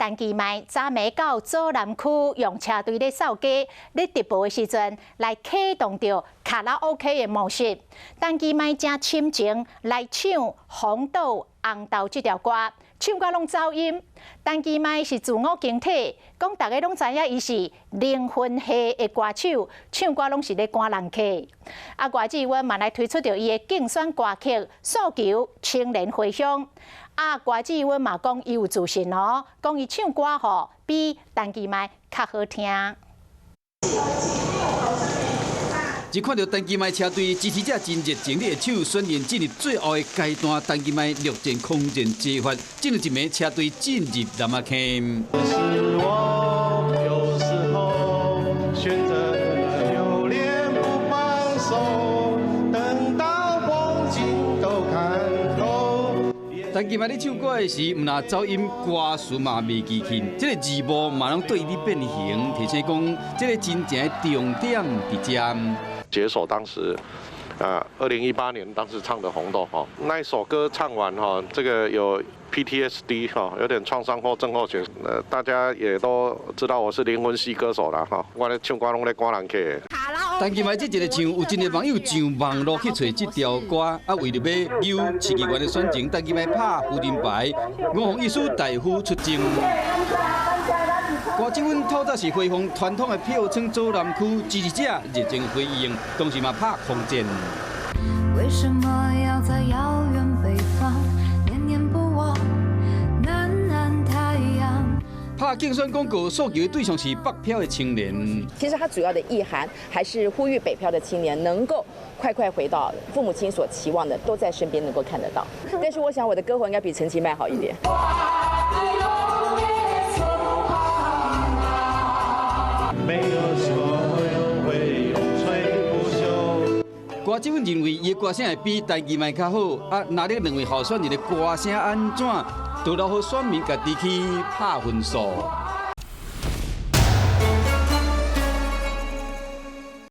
陳其邁昨暝到左南區用車隊咧掃街，咧直播的時陣來啟動著卡拉 OK 的模式。陳其邁誠深情來唱《紅豆紅豆》這條歌，唱甲攏走音。陳其邁是自我警惕，講逐家攏知影伊是靈魂系的歌手，唱歌攏是咧趕人客。啊，郭志溫嘛來推出著伊的競選歌曲《訴求青年回鄉》。啊，郭志溫嘛講伊有自信哦，講伊唱歌吼比陳其邁較好聽。一看著陳其邁車隊支持者真熱情，咧手宣言進入最後的階段，陳其邁陸戰空戰齊發，進入一暝車隊進入南仔坑。是我有時候選擇留戀不放手，等到風景都看透。陳其邁咧唱歌的時，毋但走音，歌詞嘛袂記去，這个字幕嘛攏對伊咧變形，提醒講這个真正的重點佇遮。解鎖當時，啊，2018年當時唱的《紅豆》哈，那一首歌唱完哈，這個有 PTSD 哈，有點創傷後症候群。大家也都知道我是靈魂系歌手啦哈，我咧唱歌攏咧趕人客。陳其邁這一个唱，有真濟網友上網路去揣這條歌，啊，為著欲揪市議員的選情，陳其邁拍夫人牌，吳鳳醫師大夫出征。郭志溫透早是恢復傳統的票倉左南區支持者熱情回應，同時嘛拍空戰。為什麼要在遙遠北方念念不忘暖暖太陽？拍競選廣告訴求的對象是北漂的青年。其實它主要的意涵還是呼籲北漂的青年能夠快快回到父母親所期望的，都在身邊能夠看得到。但是我想我的歌喉應該比陳其邁好一點。沒有所有會永垂不朽。郭志溫認為伊的歌聲會比陳其邁較好，啊，若你兩位候選人的歌聲按怎，就留予選民家己去拍分數。